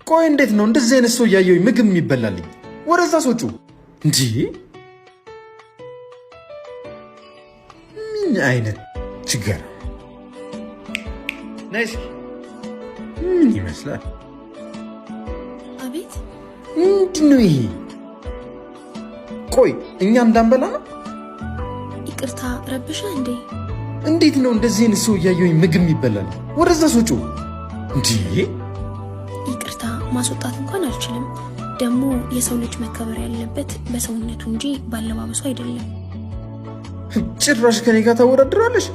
ቆይ እንዴት ነው እንደዚህ አይነት ሰው እያየሁኝ ምግብ የሚበላልኝ? ወደዛ ሰውጩ እንዲህ ምን አይነት ችግር ነይ እስኪ። ምን ይመስላል? አቤት። ምንድን ነው ይሄ? ቆይ እኛ እንዳንበላ ነው? ይቅርታ ረብሻ እንዴ? እንዴት ነው እንደዚህ አይነት ሰው እያየሁኝ ምግብ የሚበላልኝ? ወደዛ ሰውጩ እንዲህ። ይቅርታ፣ ማስወጣት እንኳን አልችልም። ደግሞ የሰው ልጅ መከበር ያለበት በሰውነቱ እንጂ ባለባበሱ አይደለም። ጭራሽ ከኔ ጋር ታወዳድራለሽ?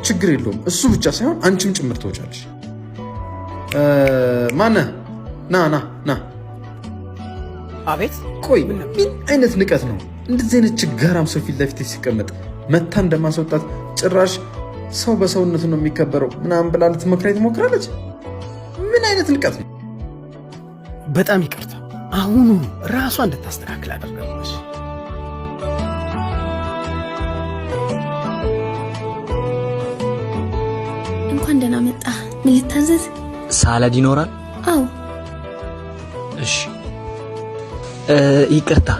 ችግር የለውም፣ እሱ ብቻ ሳይሆን አንቺም ጭምር ትወጫለሽ። ማነህ? ና ና ና። አቤት። ቆይ ምን አይነት ንቀት ነው? እንደዚህ አይነት ችጋራም ሰው ፊት ለፊት ሲቀመጥ መታ እንደማስወጣት ጭራሽ ሰው በሰውነቱ ነው የሚከበረው ምናምን ብላ ልትመክረኝ ትሞክራለች። ምን አይነት ንቀት ነው? በጣም ይቅርታ። አሁኑ ራሷ እንድታስተካክል አደርጋለች። እንኳን ደህና መጣ። ምን ልታዘዝ? ሳላድ ይኖራል? አዎ። እሺ። ይቅርታ፣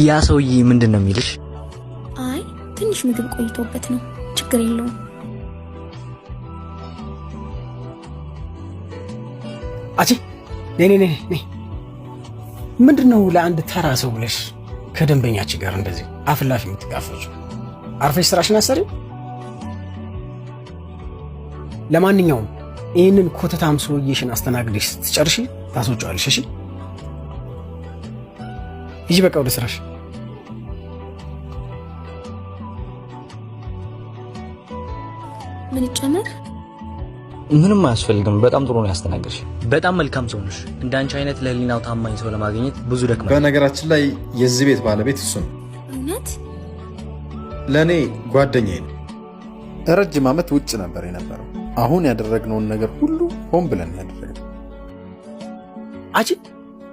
ያ ሰውዬ ምንድን ነው የሚልሽ? አይ፣ ትንሽ ምግብ ቆይቶበት ነው። ችግር የለውም። አቺ፣ ነይ ነይ ነይ ነይ። ምንድን ነው ለአንድ ተራ ሰው ብለሽ ከደንበኛችን ጋር እንደዚህ አፍላፊ የምትጋፈጪው? አርፈሽ ስራሽን አሰሪ። ለማንኛውም ይህንን ኮተታም ሰውዬሽን አስተናግደሽ ስትጨርሺ ታስወጪዋለሽ። እሺ፣ ሂጂ በቃ ወደ ስራሽ። ምን ይጨመር? ምንም አያስፈልግም። በጣም ጥሩ ነው ያስተናገድሽ። በጣም መልካም ሰው ነሽ። እንደ አንቺ አይነት ለህሊናው ታማኝ ሰው ለማግኘት ብዙ ደክመ። በነገራችን ላይ የዚህ ቤት ባለቤት እሱ ነው። እውነት? ለእኔ ጓደኛዬ ነው። ረጅም ዓመት ውጭ ነበር የነበረው። አሁን ያደረግነውን ነገር ሁሉ ሆን ብለን ያደረግነው። አቺ፣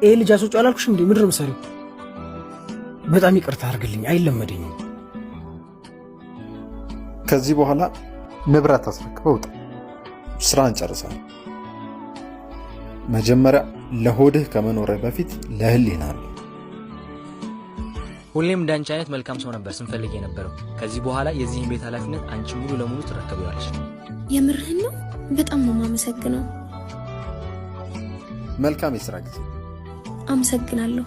ይሄ ልጅ አስወጪው አላልኩሽም እንዴ? ምንድን ነው የምትሰሪው? በጣም ይቅርታ አድርግልኝ፣ አይለመደኝም። ከዚህ በኋላ ንብረት አስረክበው ውጣ። ስራ እንጨርሳለን። መጀመሪያ ለሆድህ ከመኖርህ በፊት ለህሊና ነው። ሁሌም እንደ አንቺ አይነት መልካም ሰው ነበር ስንፈልግ የነበረው። ከዚህ በኋላ የዚህን ቤት ኃላፊነት አንቺ ሙሉ ለሙሉ ትረከቢዋለሽ። የምርህን ነው? በጣም ነው የማመሰግነው። መልካም የስራ ጊዜ። አመሰግናለሁ።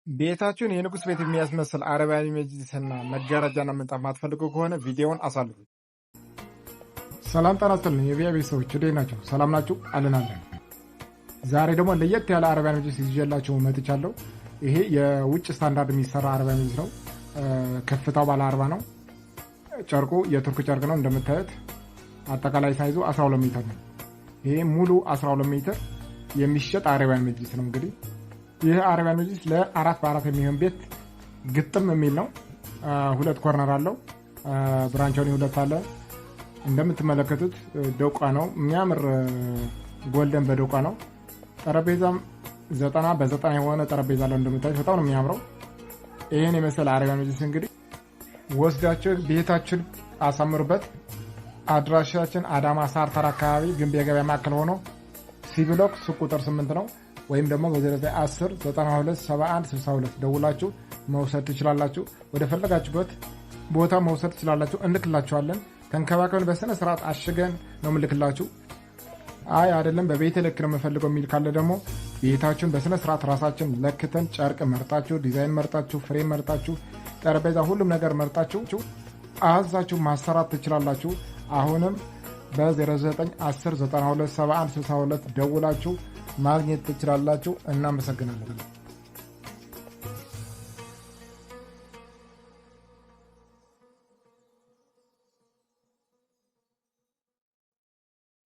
ቤታችሁን የንጉሥ ቤት የሚያስመስል አረቢያን መጅሊስና መጋረጃና ምንጣፍ ማትፈልጉ ከሆነ ቪዲዮውን አሳልፉ። ሰላም ጤና ይስጥልኝ የቪያ ቤተሰቦች፣ እንዴት ናቸው? ሰላም ናችሁ? አለን አለን። ዛሬ ደግሞ ለየት ያለ አረቢያን መጅሊስ ይዤላችሁ መጥቻለሁ። ይሄ የውጭ ስታንዳርድ የሚሰራ አረቢያን መጅሊስ ነው። ከፍታው ባለ 40 ነው። ጨርቁ የቱርክ ጨርቅ ነው እንደምታዩት። አጠቃላይ size ኡ 12 ሜትር ነው። ይሄ ሙሉ 12 ሜትር የሚሸጥ አረቢያን መጅሊስ ነው። እንግዲህ ይህ አረቢያን መጅሊስ ለአራት በአራት የሚሆን ቤት ግጥም የሚል ነው። ሁለት corner አለው። ብራንቾኒ ሁለት አለ። እንደምትመለከቱት ዶቃ ነው። የሚያምር golden በዶቃ ነው። ጠረጴዛም 90 በ90 የሆነ ጠረጴዛ አለው። እንደምታዩት በጣም ነው የሚያምረው። ይህን የመሰለ አረቢያን መጅሊስ እንግዲህ ወስዳችሁ ቤታችን አሳምሩበት። አድራሻችን አዳማ ሳርተር አካባቢ ግንብ የገበያ ማዕከል ሆኖ C block ሱቅ ቁጥር 8 ነው። ወይም ደግሞ በ0910 92 71 62 ደውላችሁ መውሰድ ትችላላችሁ። ወደ ፈለጋችሁበት ቦታ መውሰድ ትችላላችሁ። እንልክላችኋለን። ተንከባከብን በስነ ስርዓት አሽገን ነው ምልክላችሁ። አይ አይደለም፣ በቤት ልክ ነው የምፈልገው የሚል ካለ ደግሞ ቤታችሁን በስነ ስርዓት ራሳችን ለክተን ጨርቅ መርጣችሁ፣ ዲዛይን መርጣችሁ፣ frame መርጣችሁ፣ ጠረጴዛ፣ ሁሉም ነገር መርጣችሁ አዛችሁ ማሰራት ትችላላችሁ። አሁንም በ0910 92 71 62 ደውላችሁ ማግኘት ትችላላችሁ። እናመሰግናለን።